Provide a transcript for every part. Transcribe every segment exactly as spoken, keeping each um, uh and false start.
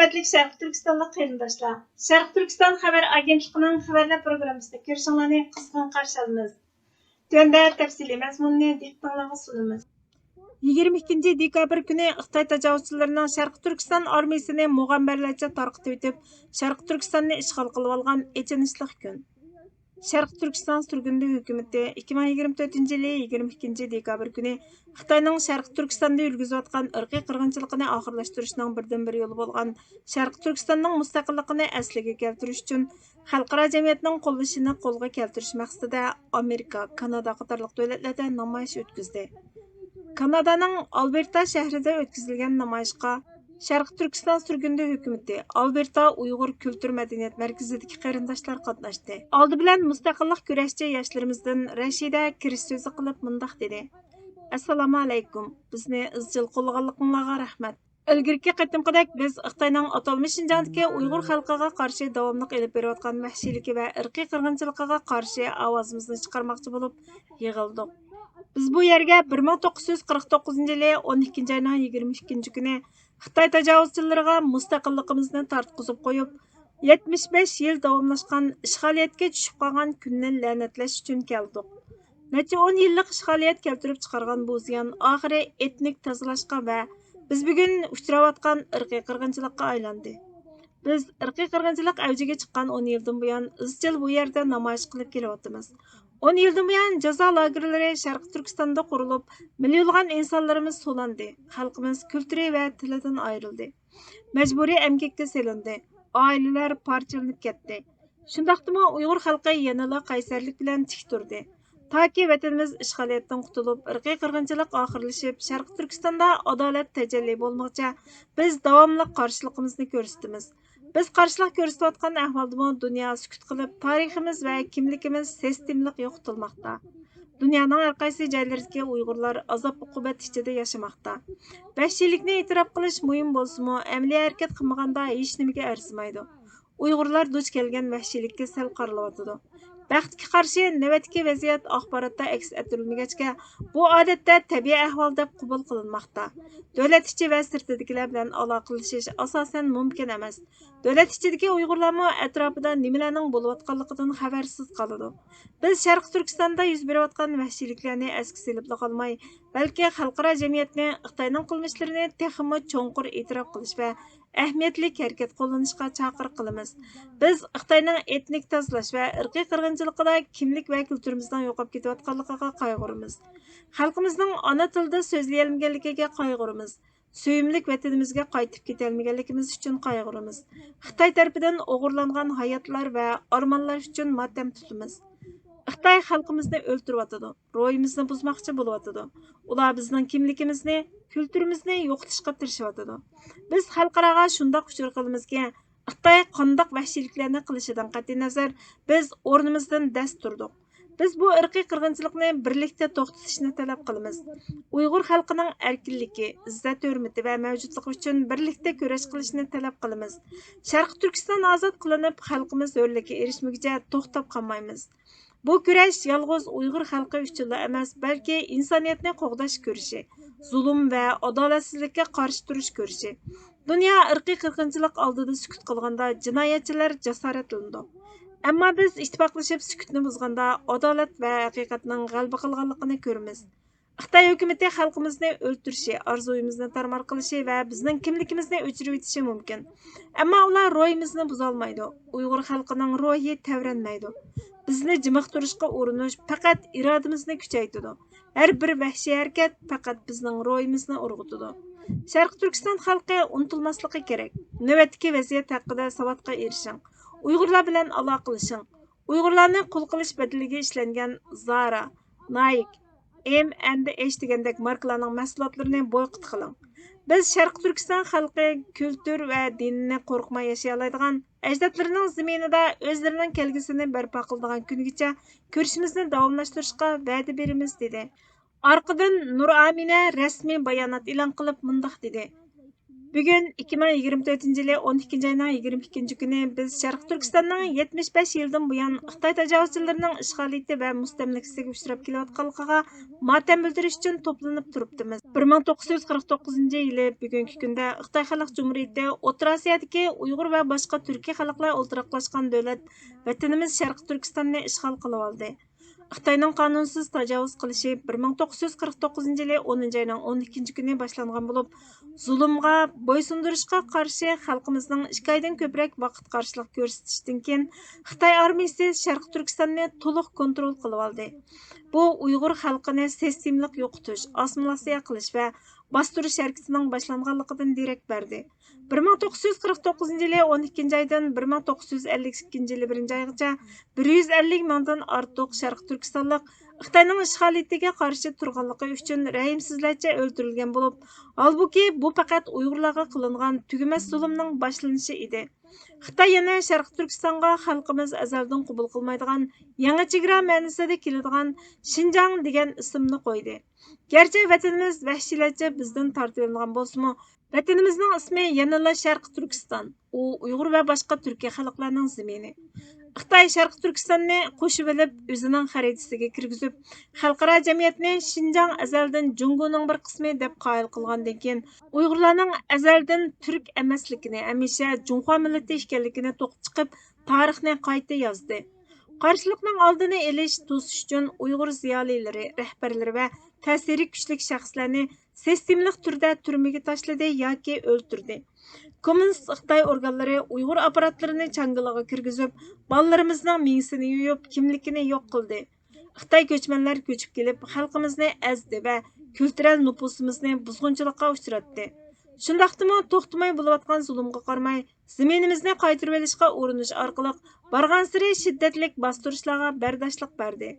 ھۆرمەتلىك شەرقىي تۈركىستانلىق قېرىنداشلار، شەرقىي تۈركىستان خەۋەر ئاگېنتلىقىنىڭ خەۋەرلەر پروگراممىسىدا كۆرۈشۈڭلارنى قىزغىن قارشى ئالىمىز. تۆۋەندە تەپسىلىي مەزمۇننى دىققىتىڭلارغا سۇنىمىز. يىگىرمە ئىككىنچى دېكابىر كۈنى خىتاي تاجاۋۇزچىلىرىنىڭ شەرقىي تۈركىستان ئارمىيىسىنى مۇغەمبەرلەرچە تارقىتىۋېتىپ، شەرقىي تۈركىستاننى ئىشغال قىلىۋالغان ئېچىنىشلىق كۈن. شەرقىي تۈركىستان سۈرگۈندە ھۆكۈمىتى ئىككى مىڭ يىگىرمە تۆتىنچى يىلى يىگىرمە ئىككىنچى دېكابىر كۈنى خىتاينىڭ شەرقىي تۈركىستاندا يۈرگۈزۈۋاتقان ئىرقىي قىرغىنچىلىقىنى ئاخىرلاشتۇرۇشنىڭ بىردىنبىر يولى بولغان شەرقىي تۈركىستاننىڭ مۇستەقىللىقىنى ئەسلىگە كەلتۈرۈش ئۈچۈن خەلقئارا جەمئىيەتنىڭ قوللىشىنى قولغا كەلتۈرۈش مەقسىتىدە ئامېرىكا، كانادا قاتارلىق دۆلەتلەردە نامايىش ئۆتكۈزدى. كانادانىڭ ئالبېرتا شەھىرىدە ئۆتكۈزۈلگەن نامايىشقا شەرقىي تۈركىستان سۈرگۈندە ھۆكۈمىتى، ئالبېرتا ئۇيغۇر كۈلتۈر مەدەنىيەت مەركىزىدىكى قېرىنداشلار قاتناشتى. ئالدى بىلەن مۇستەقىللىق كۈرەشچى ياشلىرىمىزدىن رەشىدە كىرىش سۆزى قىلىپ مۇنداق دېدى: ئەسسالامۇ ئەلەيكۇم، بىزنى ئىزچىل قوللىغانلىقىڭلارغا رەھمەت. ئىلگىرىكى قېتىمقىدەك بىز خىتاينىڭ ئاتالمىش شىنجاڭدىكى ئۇيغۇر خەلقىگە قارشى داۋاملىق ئېلىپ بېرىۋاتقان ۋەھشىيلىكى ۋە ئىرقىي قىرغىنچىلىقىغا قارشى ئاۋازىمىزنى چىقارماقچى بولۇپ يىغىلدۇق. بىز بۇ يەرگە بىر مىڭ توققۇز يۈز قىرىق توققۇزىنچى يىلى ئون ئىككىنچى ئاينىڭ يىگىرمە ئىككىنچى كۈنى خىتاي تاجاۋۇزچىلىرىغا مۇستەقىللىقىمىزنى تارتقۇزۇپ قويۇپ، يەتمىش بەش يىل داۋاملاشقان ئىشغالىيەتكە چۈشۈپ قالغان كۈننى لەنەتلەش ئۈچۈن كەلدۇق. نەچچە ئون يىللىق ئىشغالىيەت كەلتۈرۈپ چىقارغان بۇ زىيان ئاخىرى ئېتنىك تازىلاشقا ۋە بىز بۈگۈن ئۇچراۋاتقان ئىرقىي قىرغىنچىلىققا ئايلاندى. بىز ئىرقىي قىرغىنچىلىق ئەۋجىگە چىققان ئون يىلدىن بۇيان ئىزچىل بۇ يەردە نامايىش قىلىپ كېلىۋاتىمىز. ئون يىلدىن بۇيان جازا لاگېرلىرى شەرقىي تۈركىستاندا قۇرۇلۇپ، مىليونلىغان ئىنسانلىرىمىز سولاندى، خەلقىمىز كۈلتۈرى ۋە تىلىدىن ئايرىلدى. مەجبۇرىي ئەمگەككە سېلىندى، ئائىلىلەر پارچىلىنىپ كەتتى. شۇنداقتىمۇ ئۇيغۇر خەلقى يەنىلا قەيسەرلىك بىلەن تىك تۇردى. تاكى ۋەتىنىمىز ئىشغالىيەتتىن قۇتۇلۇپ، ئىرقىي قىرغىنچىلىق ئاخىرلىشىپ، شەرقىي تۈركىستاندا ئادالەت تەجەللى بولمىغۇچە، بىز داۋاملىق قارشىلىقىمىزنى كۆرسىتىمىز. بىز قارشىلىق كۆرسىتىۋاتقان ئەھۋالدىمۇ دۇنيا سۈكۈت قىلىپ، تارىخىمىز ۋە كىملىكىمىز سىستېمىلىق يوقىتىلماقتا. دۇنيانىڭ ھەر قايسى جايلىرىدىكى ئۇيغۇرلار ئازاب-ئوقۇبەت ئىچىدە ياشىماقتا. ۋەھشىيلىكنى ئېتىراپ قىلىش مۇھىم بولسىمۇ، ئەمەلىي ھەرىكەت قىلمىغاندا ھېچنېمىگە ئەرزىمەيدۇ. ئۇيغۇرلار دۇچ كەلگەن ۋەھشىيلىككە سەل قارىلىۋاتىدۇ. بەختكە قارشى، نۆۋەتتىكى ۋەزىيەت ئاخباراتتا ئەكس ئەتتۈرۈلمىگەچكە، بۇ ئادەتتە تەبىئىي ئەھۋال دەپ قوبۇل قىلىنماقتا. دۆلەت ئىچى ۋە سىرتىدىكىلەر بىلەن ئالاقىلىشىش ئاساسەن مۇمكىن ئەمەس. دۆلەت ئىچىدىكى ئۇيغۇرلارمۇ ئەتراپىدا نېمىلەرنىڭ بولۇۋاتقانلىقىدىن خەۋەرسىز قالىدۇ. بىز شەرقىي تۈركىستاندا يۈز بېرىۋاتقان ۋەھشىيلىكلەرنى ئەسكە سېلىپلا قالماي، بەلكى خەلقئارا جەمئىيەتنى خىتاينىڭ قىلمىشلىرىنى تېخىمۇ چوڭقۇر ئېتىراپ قىلىش ۋە ئەھمىيەتلىك ھەرىكەت قوللىنىشقا چاقىرىق قىلىمىز. بىز خىتاينىڭ ئېتنىك تازىلاش ۋە ئىرقىي قىرغىنچىلىقىدا كىملىك ۋە كۈلتۈرىمىزنىڭ يوقاپ كېتىۋاتقانلىقىغا قايغۇرىمىز. خەلقىمىزنىڭ ئانا تىلىدا سۆزلىيەلمىگەنلىكىگە قايغۇرىمىز. سۆيۈملۈك ۋەتىنىمىزگە قايتىپ كېتەلمىگەنلىكىمىز ئۈچۈن قايغۇرىمىز. خىتاي تەرىپىدىن ئوغرىلانغان ھاياتلار ۋە ئارمانلار ئۈچۈن ماتەم تۇتىمىز. خىتاي خەلقىمىزنى ئۆلتۈرۈۋاتىدۇ، روھىمىزنى بۇزماقچى بولۇۋاتىدۇ. ئۇلار بىزنىڭ كىملىكىمىزنى، كۈلتۈرىمىزنى يوقىتىشقا تىرىشىۋاتىدۇ. بىز خەلقئاراغا شۇنداق ئۇچۇر قىلىمىزكى، خىتاي قانداق ۋەھشىيلىكلەرنى قىلىشىدىن قەتئىينەزەر، بىز ئورنىمىزدىن دەس تۇردۇق. بىز بۇ ئىرقىي قىرغىنچىلىقنى بىرلىكتە توختىتىشنى تەلەپ قىلىمىز. ئۇيغۇر خەلقىنىڭ ئەركىنلىكى، ئىززەت-ھۆرمىتى ۋە مەۋجۇتلۇقى ئۈچۈن بىرلىكتە كۈرەش قىلىشنى تەلەپ قىلىمىز. شەرقىي تۈركىستان ئازاد قىلىنىپ، خەلقىمىز ھۆرلۈككە ئېرىشمىگۈچە توختاپ قالمايمىز. بۇ كۈرەش يالغۇز ئۇيغۇر خەلقى ئۈچۈنلا ئەمەس، بەلكى ئىنسانىيەتنى قوغداش كۈرىشى، زۇلۇم ۋە ئادالەتسىزلىككە قارشى تۇرۇش كۈرىشى. دۇنيا ئىرقىي قىرغىنچىلىق ئالدىدا سۈكۈت قىلغاندا، جىنايەتچىلەر جاسارەتلىنىدۇ. ئەمما بىز ئىتتىپاقلىشىپ سۈكۈتنى بۇزغاندا، ئادالەت ۋە ھەقىقەتنىڭ غەلىبە قىلغانلىقىنى كۆرىمىز. خىتاي ھۆكۈمىتى خەلقىمىزنى ئۆلتۈرۈشى، ئارزۇيىمىزنى تارمار قىلىشى ۋە بىزنىڭ كىملىكىمىزنى ئۆچۈرۈۋېتىشى مۇمكىن. ئەمما ئۇلار روھىمىزنى بۇزالمايدۇ. ئۇيغۇر خەلقىنىڭ روھى تەۋرەنمەيدۇ. بىزنى جىمىقتۇرۇشقا ئۇرۇنۇش پەقەت ئىرادىمىزنى كۈچەيتىدۇ. ھەر بىر ۋەھشىي ھەرىكەت پەقەت بىزنىڭ روھىمىزنى ئۇرغۇتىدۇ. شەرقىي تۈركىستان خەلقى ئۇنتۇلماسلىقى كېرەك. نۆۋەتتىكى ۋەزىيەت ھەققىدە ساۋاتقا ئېرىشىڭ. ئۇيغۇرلار بىلەن ئالاقىلىشىڭ. ئۇيغۇرلارنى قۇل قىلىش بەدىلىگە ئىشلەنگەن زارا، نايك، ئېم ئەند ئېچ دېگەندەك ماركىلارنىڭ مەھسۇلاتلىرىنى بويكوت قىلىڭ. بىز شەرقىي تۈركىستان خەلقى كۈلتۈر ۋە دىنىنى قورقماي ياشىيالايدىغان، ئەجدادلىرىنىڭ زېمىنىدا ئۆزلىرىنىڭ كەلگۈسىنى بەرپا قىلىدىغان كۈنگىچە كۈرىشىمىزنى داۋاملاشتۇرۇشقا ۋەدە بېرىمىز، دېدى. ئارقىدىن نۇر ئامىنە رەسمىي بايانات ئېلان قىلىپ مۇنداق دېدى: بۈگۈن، ئىككى مىڭ يىگىرمە تۆتىنچى يىلى ئون ئىككىنچى ئاينىڭ يىگىرمە ئىككىنچى كۈنى، بىز شەرقىي تۈركىستاننىڭ يەتمىش بەش يىلدىن بۇيان خىتاي تاجاۋۇزچىلىرىنىڭ ئىشغالىيىتى ۋە مۇستەملىكىسىگە ئۇچراپ كېلىۋاتقانلىقىغا ماتەم بىلدۈرۈش ئۈچۈن توپلىنىپ تۇرۇپتىمىز. بىر مىڭ توققۇز يۈز قىرىق توققۇزىنچى يىلى بۈگۈنكى كۈندە خىتاي خەلق جۇمھۇرىيىتى ئوتتۇرا ئاسىيادىكى ئۇيغۇر ۋە باشقا تۈركىي خەلقلەر ئولتۇراقلاشقان دۆلەت ۋەتىنىمىز شەرقىي تۈركىستاننى ئىشغال قىلىۋالدى. خىتاينىڭ قانۇنسىز تاجاۋۇز قىلىشى بىر مىڭ توققۇز يۈز قىرىق توققۇزىنچى يىلى ئونىنچى ئاينىڭ ئون ئىككىنچى كۈنى باشلانغان بولۇپ، زۇلۇمغا، بويسۇندۇرۇشقا قارشى خەلقىمىزنىڭ ئىككى ئايدىن كۆپرەك ۋاقىت قارشىلىق كۆرسىتىشىدىن كېيىن، خىتاي ئارمىيىسى شەرقىي تۈركىستاننى تولۇق كونترول قىلىۋالدى. بۇ ئۇيغۇر خەلقىنى سىستېمىلىق يوقىتىش، ئاسسىمىلياتسىيە قىلىش ۋە باستۇرۇش ھەرىكىتىنىڭ باشلانغانلىقىدىن دېرەك بەردى. بىر مىڭ توققۇز يۈز قىرىق توققۇزىنچى يىلى ئون ئىككىنچى ئايدىن بىر مىڭ توققۇز يۈز ئەللىك ئىككىنچى يىلى بىرىنچى ئايغىچە بىر يۈز ئەللىك مىڭدىن ئارتۇق شەرقىي تۈركىستانلىق خىتاينىڭ ئىشغالىيىتىگە قارشى تۇرغانلىقى ئۈچۈن رەھىمسىزلەرچە ئۆلتۈرۈلگەن بولۇپ، ھالبۇكى، بۇ پەقەت ئۇيغۇرلارغا قىلىنغان تۈگىمەس زۇلۇمنىڭ باشلىنىشى ئىدى. خىتاي يەنە شەرقىي تۈركىستانغا خەلقىمىز ئەزەلدىن قوبۇل قىلمايدىغان يېڭى چېگرا مەنىسىدە كېلىدىغان شىنجاڭ دېگەن ئىسىمنى قويدى. گەرچە ۋەتىنىمىز ۋەھشىيلەرچە بىزدىن تارتىۋېلىنغان بولسىمۇ، ۋەتىنىمىزنىڭ ئىسمى يەنىلا شەرقىي تۈركىستان. ئۇ ئۇيغۇر ۋە باشقا تۈركىي خەلقلەرنىڭ زېمىنى. خىتاي شەرقىي تۈركىستاننى قوشۇۋېلىپ، ئۆزىنىڭ خەرىتىسىگە كىرگۈزۈپ، خەلقئارا جەمئىيەتنى شىنجاڭ ئەزەلدىن جۇڭگونىڭ بىر قىسمى دەپ قايىل قىلغاندىن كېيىن، ئۇيغۇرلارنىڭ ئەزەلدىن تۈرك ئەمەسلىكىنى، ھەمىشە جۇڭخۇا مىللىتى ئىكەنلىكىنى توققا چىقىپ، تارىخنى قايتا يازدى. قارشىلىقنىڭ ئالدىنى ئېلىش، توسۇش ئۈچۈن ئۇيغۇر زىيالىيلىرى، رەھبەرلىرى ۋە تەسىرى كۈچلۈك شەخسلەرنى سىستېمىلىق تۈردە تۈرمىگە تاشلىدى ياكى ئۆلتۈردى. كوممۇنىست خىتاي ئورگانلىرى ئۇيغۇر ئاپپاراتلىرىنى چاڭگىلىغا كىرگۈزۈپ، بالىلىرىمىزنىڭ مېڭىسىنى يۇيۇپ، كىملىكىنى يوق قىلدى. خىتاي كۆچمەنلەر كۆچۈپ كېلىپ، خەلقىمىزنى ئەزدى ۋە كۈلتۈرەل نوپۇسىمىزنى بۇزغۇنچىلىققا ئۇچراتتى. شۇنداقتىمۇ توختىماي بولۇۋاتقان زۇلۇمغا قارىماي، زېمىنىمىزنى قايتۇرۇۋېلىشقا ئۇرۇنۇش ئارقىلىق بارغانسېرى شىددەتلىك باستۇرۇشلارغا بەرداشلىق بەردى.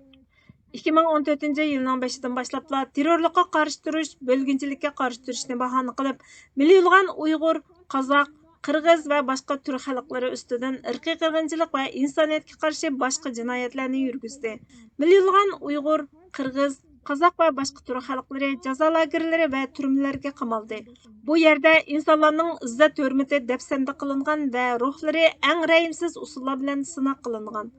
ئىككى مىڭ ئون تۆتىنچى يىلنىڭ بېشىدىن باشلاپلا تېررورلۇققا قارشى تۇرۇش، بۆلگۈنچىلىككە قارشى تۇرۇشنى باھانە قىلىپ، مىليونلىغان ئۇيغۇر، قازاق، قىرغىز ۋە باشقا تۈرك خەلقلىرى ئۈستىدىن ئىرقىي قىرغىنچىلىق ۋە ئىنسانىيەتكە قارشى باشقا جىنايەتلەرنى يۈرگۈزدى. مىليونلىغان ئۇيغۇر، قىرغىز، قازاق ۋە باشقا تۈرك خەلقلىرى جازا لاگېرلىرى ۋە تۈرمىلەرگە قامالدى. بۇ يەردە ئىنسانلارنىڭ ئىززەت-ھۆرمىتى دەپسەندە قىلىنغان ۋە روھلىرى ئەڭ رەھىمسىز ئۇسۇللار بىلەن سىناق قىلىنغان.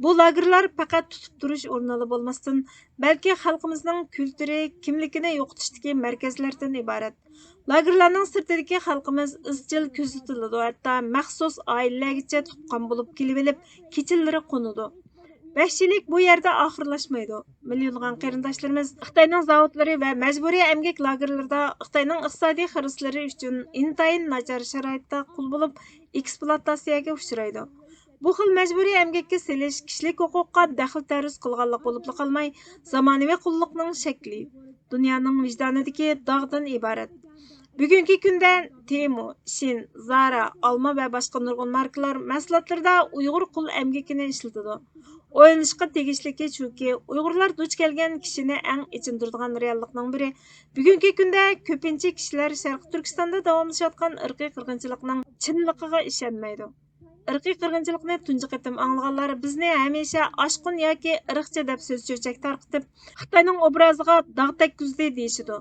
بۇ لاگېرلار پەقەت تۇتۇپ تۇرۇش ئورنىلا بولماستىن، بەلكى خەلقىمىزنىڭ كۈلتۈرى، كىملىكىنى يوقىتىشتىكى مەركەزلەردىن ئىبارەت. لاگېرلارنىڭ سىرتىدىكى خەلقىمىز ئىزچىل كۆزىتىلىدۇ، ھەتتا مەخسۇس ئائىلىلەرگىچە تۇغقان بولۇپ كېلىۋېلىپ، كېچىلىرى قونىدۇ. ۋەھشىيلىك بۇ يەردە ئاخىرلاشمايدۇ. مىليونلىغان قېرىنداشلىرىمىز خىتاينىڭ زاۋۇتلىرى ۋە مەجبۇرىي ئەمگەك لاگېرلىرىدا خىتاينىڭ ئىقتىسادىي خىرىسلىرى ئۈچۈن ئىنتايىن ناچار شارائىتتا قۇل بولۇپ، ئېكسپلۇئاتاتسىيەگە ئۇچرايدۇ. بۇ خىل مەجبۇرىي ئەمگەككە سېلىش كىشىلىك ھوقۇققا دەخلى تەرۇز قىلغانلىق بولۇپلا قالماي، زامانىۋى قۇللۇقنىڭ شەكلى، دۇنيانىڭ ۋىجدانىدىكى داغدىن ئىبارەت. بۈگۈنكى كۈندە تېمۇ، شىن، زارا، ئالما ۋە باشقا نۇرغۇن ماركىلار مەھسۇلاتلىرىدا ئۇيغۇر قۇل ئەمگىكىنى ئىشلىتىدۇ. ئويلىنىشقا تېگىشلىكى شۇكى، ئۇيغۇرلار دۇچ كەلگەن كىشىنى ئەڭ ئېچىندۇرىدىغان رېئاللىقنىڭ بىرى، بۈگۈنكى كۈندە كۆپىنچە كىشىلەر شەرقىي تۈركىستاندا داۋاملىشىۋاتقان ئىرقىي قىرغىنچىلىقنىڭ چىنلىقىغا ئىشەنمەيدۇ. ئىرقىي قىرغىنچىلىقنى تۇنجى قېتىم ئاڭلىغانلار بىزنى ھەمىشە ئاشقۇن ياكى ئىرقچى دەپ سۆز-چۆچەك تارقىتىپ، خىتاينىڭ ئوبرازىغا داغ تەگكۈزدى دېيىشىدۇ.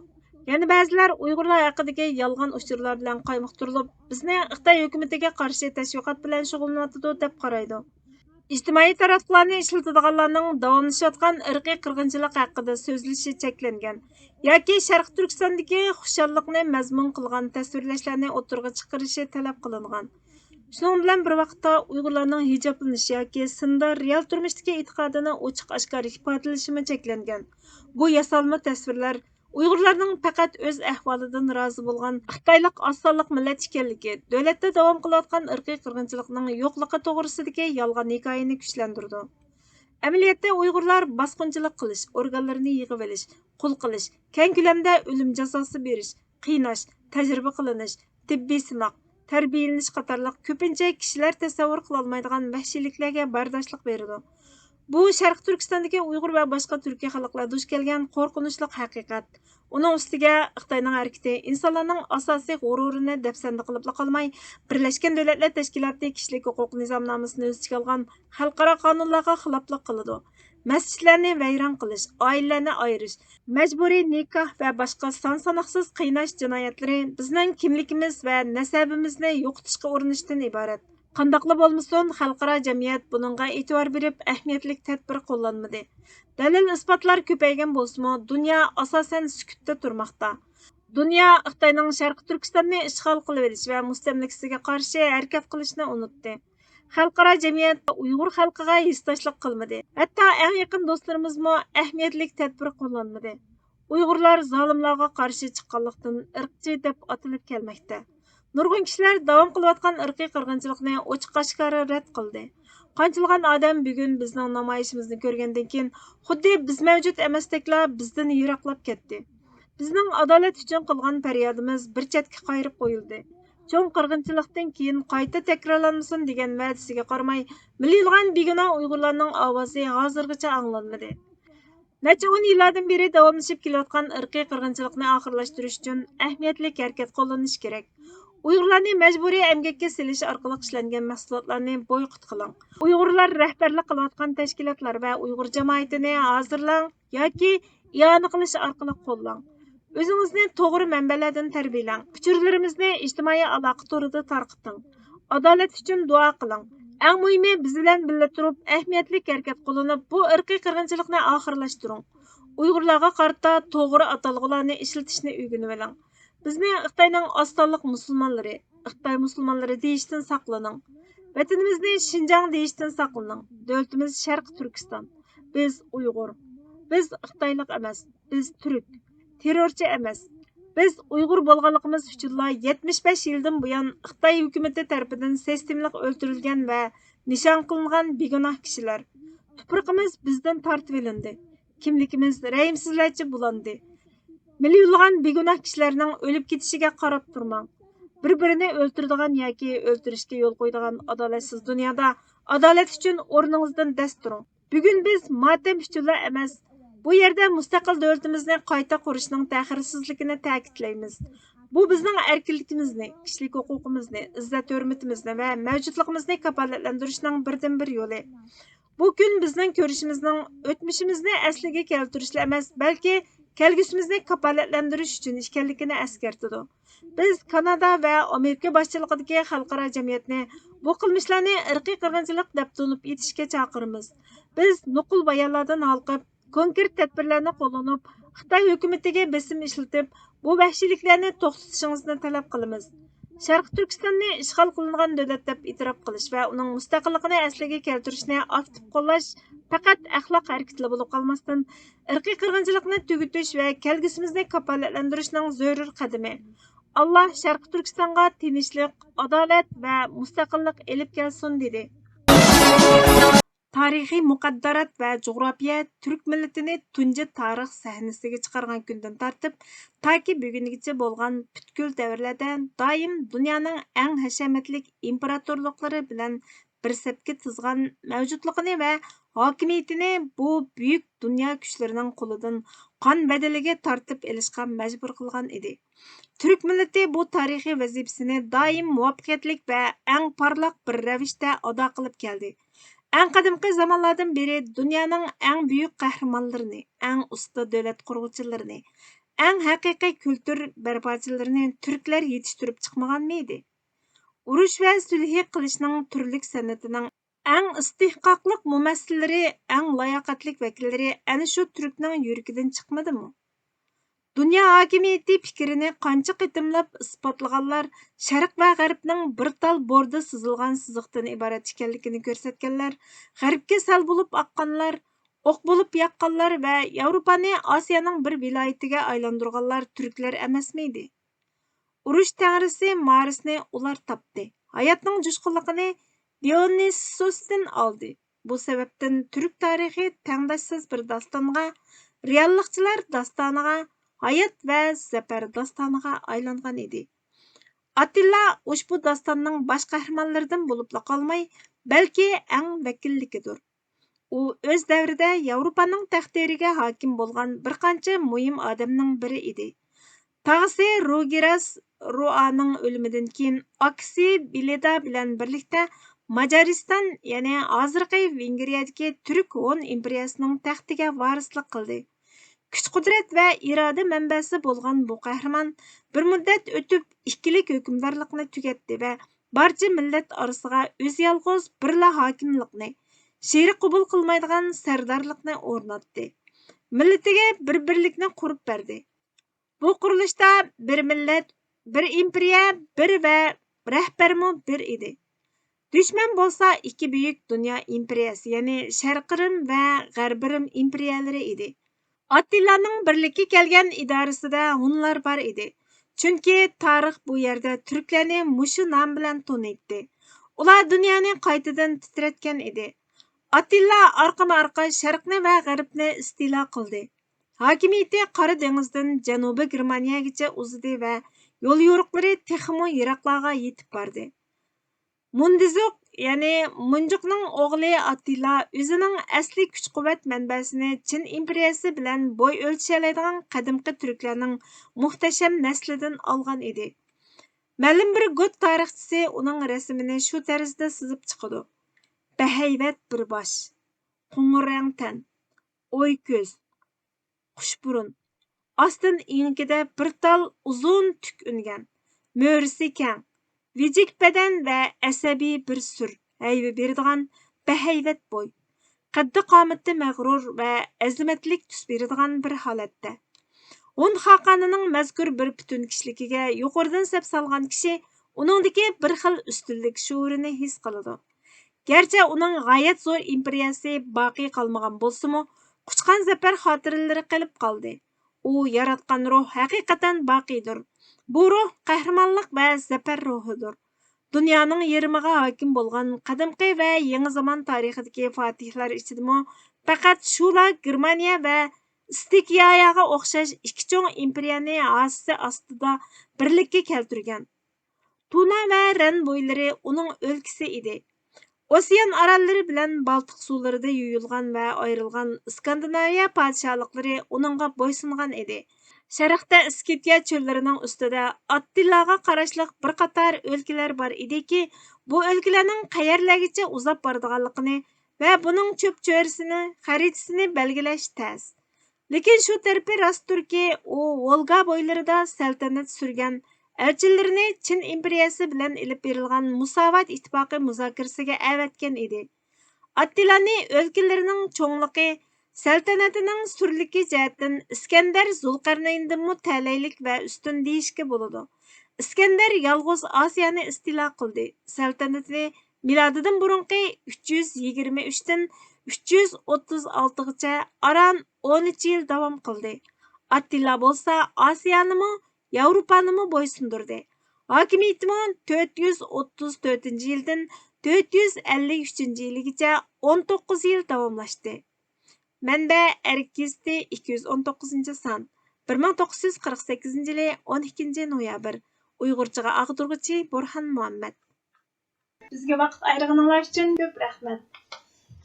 يەنە بەزىلەر ئۇيغۇرلار ھەققىدىكى يالغان ئۇچۇرلار بىلەن قايمۇقتۇرۇلۇپ، بىزنى خىتاي ھۆكۈمىتىگە قارشى تەشۋىقات بىلەن شۇغۇللىنىۋاتىدۇ دەپ قارايدۇ. ئىجتىمائىي تاراتقۇلارنى ئىشلىتىدىغانلارنىڭ داۋاملىشىۋاتقان ئىرقىي قىرغىنچىلىق ھەققىدە سۆزلىشى چەكلەنگەن ياكى شەرقىي تۈركىستاندىكى خۇشاللىقنى مەزمۇن قىلغان تەسۋىرلەشلەرنى ئوتتۇرىغا چىقىرىشى تەلەپ قىلىنغان. شۇنىڭ بىلەن بىر ۋاقىتتا، ئۇيغۇرلارنىڭ ھىجابلىنىش ياكى سىندا رېئال تۇرمۇشتىكى ئېتىقادىنى ئوچۇق-ئاشكارا ئىپادىلىشىمۇ چەكلەنگەن. بۇ ياسالما تەسۋىرلەر ئۇيغۇرلارنىڭ پەقەت ئۆز ئەھۋالىدىن رازى بولغان خىتايلىق ئاز سانلىق مىللەت ئىكەنلىكى، دۆلەتتە داۋام قىلىۋاتقان ئىرقىي قىرغىنچىلىقنىڭ يوقلۇقى توغرىسىدىكى يالغان ھېكايىنى كۈچلەندۈرىدۇ. ئەمەلىيەتتە ئۇيغۇرلار باسقۇنچىلىق قىلىش، ئورگانلىرىنى يىغىۋېلىش، قۇل قىلىش، كەڭ كۆلەمدە ئۆلۈم جازاسى بېرىش، قىيناش، تەجرىبە قىلىنىش، تېببىي سىناق، تەربىيەلىنىش قاتارلىق كۆپىنچە كىشىلەر تەسەۋۋۇر قىلالمايدىغان ۋەھشىيلىكلەرگە بەرداشلىق بېرىدۇ. بۇ شەرقىي تۈركىستاندىكى ئۇيغۇر ۋە باشقا تۈركىي خەلقلەر دۇچ كەلگەن قورقۇنچلۇق ھەقىقەت. ئۇنىڭ ئۈستىگە خىتاينىڭ ھەرىكىتى ئىنسانلارنىڭ ئاساسىي غۇرۇرىنى دەپسەندە قىلىپلا قالماي، بىرلەشكەن دۆلەتلەر تەشكىلاتى كىشىلىك ھوقۇق نىزامنامىسىنى ئۆز ئىچىگە ئالغان خەلقئارا قانۇنلارغا خىلاپلىق قىلىدۇ. مەسچىتلەرنى ۋەيران قىلىش، ئائىلىلەرنى ئايرىش، مەجبۇرىي نىكاھ ۋە باشقا سان-ساناقسىز قىيناش جىنايەتلىرى بىزنىڭ كىملىكىمىز ۋە نەسەبىمىزنى يوقىتىشقا ئۇرۇنۇشتىن ئىبارەت. قانداقلا بولمىسۇن، خەلقئارا جەمئىيەت بۇنىڭغا ئېتىبار بېرىپ، ئەھمىيەتلىك تەدبىر قوللانمىدى. دەلىل-ئىسپاتلار كۆپەيگەن بولسىمۇ، دۇنيا ئاساسەن سۈكۈتتە تۇرماقتا. دۇنيا خىتاينىڭ شەرقىي تۈركىستاننى ئىشغال قىلىۋېلىش ۋە مۇستەملىكىسىگە قارشى ھەرىكەت قىلىشنى ئۇنتتى. خەلقئارا جەمئىيەت ئۇيغۇر خەلقىگە ھېسداشلىق قىلمىدى. ھەتتا ئەڭ يېقىن دوستلىرىمىزمۇ ئەھمىيەتلىك تەدبىر قوللانمىدى. ئۇيغۇرلار زالىملارغا قارشى چىققانلىقتىن ئىرقچى دەپ ئاتىلىپ كەلمەكتە. نۇرغۇن كىشىلەر داۋام قىلىۋاتقان ئىرقىي قىرغىنچىلىقنى ئوچۇق-ئاشكارا رەت قىلدى. قانچىلىغان ئادەم بۈگۈن بىزنىڭ نامايىشىمىزنى كۆرگەندىن كېيىن خۇددى بىز مەۋجۇت ئەمەستەكلا بىزدىن يىراقلاپ كەتتى. بىزنىڭ ئادالەت ئۈچۈن قىلغان پەريادىمىز بىر چەتكە قايرىپ قويۇلدى. چوڭ قىرغىنچىلىقتىن كېيىن قايتا تەكرارلانمىسۇن دېگەن ۋەدىسىگە قارىماي، مىليونلىغان بىگۇناھ ئۇيغۇرلارنىڭ ئاۋازى ھازىرغىچە ئاڭلانمىدى. نەچچە ئون يىللاردىن بېرى داۋاملىشىپ كېلىۋاتقان ئىرقىي قىرغىنچىلىقنى ئاخىرلاشتۇرۇش ئۈچۈن ئەھمىيەتلىك ھەرىكەت قوللىنىش كېرەك. ئۇيغۇرلارنى مەجبۇرىي ئەمگەككە سېلىش ئارقىلىق ئىشلەنگەن مەھسۇلاتلارنى بويكوت قىلىڭ. ئۇيغۇرلار رەھبەرلىك قىلىۋاتقان تەشكىلاتلار ۋە ئۇيغۇر جامائىتىنى ھازىرلاڭ ياكى ئىئانە قىلىش ئارقىلىق قوللاڭ. ئۆزىڭىزنى توغرا مەنبەلەردىن تەربىيەلەڭ. ئۇچۇرلىرىمىزنى ئىجتىمائىي ئالاقە تورىدا تارقىتىڭ. ئادالەت ئۈچۈن دۇئا قىلىڭ. ئەڭ مۇھىمى، بىز بىلەن بىللە تۇرۇپ، ئەھمىيەتلىك ھەرىكەت قوللىنىپ، بۇ ئىرقىي قىرغىنچىلىقنى ئاخىرلاشتۇرۇڭ. ئۇيغۇرلارغا قارىتا توغرا ئاتالغۇلارنى ئىشلىتىشنى ئۆگىنىۋېلىڭ. بىزنى خىتاينىڭ ئاز سانلىق مۇسۇلمانلىرى، خىتاي مۇسۇلمانلىرى دېيىشتىن ساقلىنىڭ. ۋەتىنىمىزنى شىنجاڭ دېيىشتىن ساقلىنىڭ. دۆلىتىمىز شەرقىي تۈركىستان. بىز ئۇيغۇر. بىز خىتايلىق ئەمەس. بىز تۈرك. تېررورچى ئەمەس. بىز ئۇيغۇر بولغانلىقىمىز ئۈچۈنلا يەتمىش بەش يىلدىن بۇيان خىتاي ھۆكۈمىتى تەرىپىدىن سىستېمىلىق ئۆلتۈرۈلگەن ۋە نىشان قىلىنغان بىگۇناھ كىشىلەر. تۇپرىقىمىز بىزدىن تارتىۋېلىندى. كىملىكىمىز رەھىمسىزلەرچە بۇلاندى. مىليونلىغان بىگۇناھ كىشىلەرنىڭ ئۆلۈپ كېتىشىگە قاراپ تۇرماڭ. بىر-بىرىنى ئۆلتۈرىدىغان ياكى ئۆلتۈرۈشكە يول قويىدىغان ئادالەتسىز دۇنيادا ئادالەت ئۈچۈن ئورنىڭىزدىن دەس تۇرۇڭ. بۈگۈن بىز ماتەم ئۈچۈنلا ئەمەس، بۇ يەردە مۇستەقىل دۆلىتىمىزنى قايتا قۇرۇشنىڭ تەخىرسىزلىكىنى تەكىتلەيمىز. بۇ بىزنىڭ ئەركىنلىكىمىزنى، كىشىلىك ھوقۇقىمىزنى، ئىززەت-ھۆرمىتىمىزنى ۋە مەۋجۇتلۇقىمىزنى كاپالەتلەندۈرۈشنىڭ بىردىنبىر يولى. بۇ كۈن بىزنىڭ كۈرىشىمىزنىڭ ئۆتمۈشىمىزنى ئەسلىگە كەلتۈرۈشلا ئەمەس، بەلكى كەلگۈسىمىزنى كاپالەتلەندۈرۈش ئۈچۈن ئىكەنلىكىنى ئەسكەرتىدۇ. بىز كانادا ۋە ئامېرىكا باشچىلىقىدىكى خەلقئارا جەمئىيەتنى بۇ قىلمىشلارنى ئىرقىي قىرغىنچىلىق دەپ تونۇپ يېتىشكە چاقىرىمىز. بىز نوقۇل بايانلاردىن ھالقىپ، كونكرېت تەدبىرلەرنى قوللىنىپ، خىتاي ھۆكۈمىتىگە بېسىم ئىشلىتىپ، بۇ ۋەھشىيلىكلەرنى توختىتىشىڭىزنى تەلەپ قىلىمىز. شەرقىي تۈركىستاننى ئىشغال قىلىنغان دۆلەت دەپ ئېتىراپ قىلىش ۋە ئۇنىڭ مۇستەقىللىقىنى ئەسلىگە كەلتۈرۈشنى ئاكتىپ قوللاش پەقەت ئەخلاق ھەرىكىتىلا بولۇپ قالماستىن، ئىرقىي قىرغىنچىلىقنى تۈگىتىش ۋە كەلگۈسىمىزنى كاپالەتلەندۈرۈشنىڭ زۆرۈر قەدىمى. ئاللا شەرقىي تۈركىستانغا تىنچلىق، ئادالەت ۋە مۇستەقىللىق ئېلىپ كەلسۇن، دېدى. تارىخىي مۇقەددەرات ۋە جۇغراپىيە تۈرك مىللىتىنى تۇنجى تارىخ سەھنىسىگە چىقارغان كۈندىن تارتىپ، تاكى بۈگۈنگىچە بولغان پۈتكۈل دەۋرلەردە دائىم دۇنيانىڭ ئەڭ ھەشەمەتلىك ئىمپېراتورلۇقلىرى بىلەن بىر سەپكە تىزغان مەۋجۇتلۇقىنى ۋە ھاكىمىيىتىنى بۇ بۈيۈك دۇنيا كۈچلىرىنىڭ قولىدىن قان بەدىلىگە تارتىپ ئېلىشقا مەجبۇر قىلغان ئىدى. تۈرك مىللىتى بۇ تارىخىي ۋەزىپىسىنى دائىم مۇۋەپپەقىيەتلىك ۋە ئەڭ پارلاق بىر رەۋىشتە ئادا قىلىپ كەلدى. ئەڭ قەدىمكى زامانلاردىن بېرى دۇنيانىڭ ئەڭ بۈيۈك قەھرىمانلىرىنى، ئەڭ ئۇستا دۆلەت قۇرغۇچىلىرىنى، ئەڭ ھەقىقىي كۈلتۈر بەرپاچىلىرىنى تۈركلەر يېتىشتۈرۈپ چىقمىغانمىدى؟ ئۇرۇش ۋە سۈلھى قىلىشنىڭ تۈرلۈك سەنئىتىنىڭ ئەڭ ئىستىھقاقلىق مۇمەسسىللىرى، ئەڭ لاياقەتلىك ۋەكىللىرى ئەنە شۇ تۈركنىڭ يۈرىكىدىن چىقمىدىمۇ؟ دۇنيا ھاكىمىيىتى پىكرىنى قانچە قېتىملاپ ئىسپاتلىغانلار شەرق ۋە غەربنىڭ بىر تال بوردا سىزىلغان سىزىقتىن ئىبارەت ئىكەنلىكىنى كۆرسەتكەنلەر، غەربكە سەل بولۇپ ئاققانلار، ئوق بولۇپ ياققانلار ۋە ياۋروپانى ئاسىيانىڭ بىر ۋىلايىتىگە ئايلاندۇرغانلار تۈركلەر ئەمەسمىدى؟ ئۇرۇش تەڭرىسى مارسنى ئۇلار تاپتى. ھاياتنىڭ جۇشقۇنلۇقىنى دىئونىسسوستىن ئالدى. بۇ سەۋەبتىن تۈرك تارىخى تەڭداشسىز بىر داستانغا، رېئاللىقچىلار داستانىغا، ھايات ۋە زەپەر داستانىغا ئايلانغان ئىدى. ئاتتىلا ئۇشبۇ داستاننىڭ باش قەھرىمانلىرىدىن بولۇپلا قالماي، بەلكى ئەڭ ۋەكىللىكىدۇر. ئۇ ئۆز دەۋرىدە ياۋروپانىڭ تەقدىرىگە ھاكىم بولغان بىر قانچە مۇھىم ئادەمنىڭ بىرى ئىدى. تاغىسى روگېراس روئانىڭ ئۆلۈمىدىن كېيىن، ئاكىسى بىلىدا بىلەن بىرلىكتە ماجارىستان، يەنى ھازىرقى ۋېنگرىيەدىكى تۈرك ھون ئىمپېرىيەسىنىڭ تەختىگە ۋارىسلىق قىلدى. كۈچ-قۇدرەت ۋە ئىرادە مەنبەسى بولغان بۇ قەھرىمان بىر مۇددەت ئۆتۈپ ئىككىلىك ھۆكۈمدارلىقنى تۈگەتتى ۋە بارچە مىللەت ئارىسىغا ئۆزى يالغۇز بىرلا ھاكىملىقنى، شېرىك قوبۇل قىلمايدىغان سەردارلىقنى ئورناتتى. مىللىتىگە بىر بىرلىكنى قۇرۇپ بەردى. بۇ قۇرۇلۇشتا بىر مىللەت، بىر ئىمپېرىيە، بىر ۋە رەھبەرمۇ بىر ئىدى. دۈشمەن بولسا ئىككى بۈيۈك دۇنيا ئىمپېرىيەسى، يەنى شەرقىي رىم ۋە غەربىي رىم ئىمپېرىيەلىرى ئىدى. ئاتتىلانىڭ بىرلىككە كەلگەن ئىدارىسىدە ھونلار بار ئىدى. چۈنكى تارىخ بۇ يەردە تۈركلەرنى مۇشۇ نام بىلەن تونۇيتتى. ئۇلار دۇنيانى قايتىدىن تىترەتكەن ئىدى. ئاتتىلا ئارقىمۇ ئارقا شەرقنى ۋە غەربنى ئىستىلا قىلدى. ھاكىمىيىتى قارا دېڭىزدىن جەنۇبىي گېرمانىيەگىچە ئۇزىدى ۋە يول يورۇقلىرى تېخىمۇ يىراقلارغا يېتىپ باردى. مۇندىزۇق، يەنى مۇنجۇقنىڭ ئوغلى ئاتتىلا ئۆزىنىڭ ئەسلى كۈچ-قۇۋۋەت مەنبەسىنى چىن ئىمپېرىيەسى بىلەن بوي ئۆلچىشەلەيدىغان قەدىمكى تۈركلەرنىڭ مۇھتەشەم نەسلىدىن ئالغان ئىدى. مەلۇم بىر گوت تارىخچىسى ئۇنىڭ رەسىمىنى شۇ تەرزدە سىزىپ چىقىدۇ: بەھەيۋەت بىر باش، قوڭۇر رەڭ تەن، ئوي كۆز، قۇش بۇرۇن، ئاستىن ئېڭىكىدە بىر تال ئۇزۇن تۈك ئۈنگەن، مۈرىسى كەڭ، ۋىجىك بەدەن ۋە ئەسەبىي بىر سۈر ھەيۋە بېرىدىغان بەھەيۋەت بوي، قەددى-قامىتى مەغرۇر ۋە ئەزىمەتلىك تۈس بېرىدىغان بىر ھالەتتە. ھون خاقانىنىڭ مەزكۇر بىر پۈتۈن كىشىلىكىگە يۇقىرىدىن سەپ سالغان كىشى ئۇنىڭدىكى بىر خىل ئۈستۈنلۈك شورىنى ھېس قىلىدۇ. گەرچە ئۇنىڭ غايەت زور ئىمپېرىيەسى باقىي قالمىغان بولسىمۇ، قۇچقان زەپەر خاتىرىلىرى قېلىپ قالدى. ئۇ ياراتقان روھ ھەقىقەتەن باقىيدۇر. بۇ روھ قەھرىمانلىق ۋە زەپەر روھىدۇر. دۇنيانىڭ يېرىمىغا ھاكىم بولغان قەدىمكى ۋە يېڭى زامان تارىخىدىكى فاتىھلار ئىچىدىمۇ پەقەت شۇلا گېرمانىيە ۋە ئىستىكىياياغا ئوخشاش ئىككى چوڭ ئىمپېرىيەنى ھاسىسى ئاستىدا بىرلىككە كەلتۈرگەن. تونا ۋە رەن بويلىرى ئۇنىڭ ئۆلكىسى ئىدى. ئوسيان ئاراللىرى بىلەن بالتىق سۇلىرىدا يۇيۇلغان ۋە ئايرىلغان ئىسكاندىناۋىيە پادىشاھلىقلىرى ئۇنىڭغا بويسۇنغان ئىدى. شەرقتە ئىسكىتىيە چۆللىرىنىڭ ئۈستىدە ئاتتىللاغا قاراشلىق بىر قاتار ئۆلكىلەر بار ئىدىكى، بۇ ئۆلكىلەرنىڭ قەيەرلەرگىچە ئۇزاپ بارىدىغانلىقىنى ۋە بۇنىڭ چۆپ-چۆرىسىنى، خەرىتىسىنى بەلگىلەش تەس. لېكىن شۇ تەرىپى راستتۇركى، ئۇ ۋولگا بويلىرىدا سەلتەنەت سۈرگەن ئەلچىلىرىنى چىن ئىمپېرىيەسى بىلەن ئېلىپ بېرىلغان مۇساۋات ئىتتىپاقى مۇزاكىرىسىگە ئەۋەتكەن ئىدى. ئاتتىلانى ئۆلكىلىرىنىڭ چوڭلۇقى، سەلتەنىتىنىڭ سۈرلۈكى جەھەتتىن ئىسكەندەر زۇلقەرنەيندىنمۇ تەلەيلىك ۋە ئۈستۈن دېيىشكە بولىدۇ. ئىسكەندەر يالغۇز ئاسىيانى ئىستىلا قىلدى. سەلتەنىتىنى مىلادىدىن بۇرۇنقى ئۈچ يۈز يىگىرمە ئۈچتىن ئۈچ يۈز ئوتتۇز ئالتىغىچە ئاران ئون ئۈچ يىل داۋام قىلدى. ئاتتىلا بولسا ئاسىيانىمۇ، ياۋروپانىمۇ بويسۇندۇردى. ھاكىمىيىتىمۇ تۆت يۈز ئوتتۇز تۆتىنچى يىلدىن تۆت يۈز ئەللىك ئۈچىنچى يىلىگىچە ئون توققۇز يىل داۋاملاشتى. مەنبە: ئەرك گېزىتى، ئىككى يۈز ئون توققۇزىنچى سان، بىر مىڭ توققۇز يۈز قىرىق سەككىزىنچى يىلى ئون ئىككىنچى نويابىر. ئۇيغۇرچىغا ئاغدۇرغۇچى: بورھان مۇھەممەد. بىزگە ۋاقىت ئايرىغىنىڭلار ئۈچۈن كۆپ رەھمەت.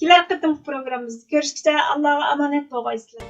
كېلەر قېتىمقى پروگراممىمىزدا كۆرۈشكىچە ئاللاغا ئامانەت بولغايسىلەر.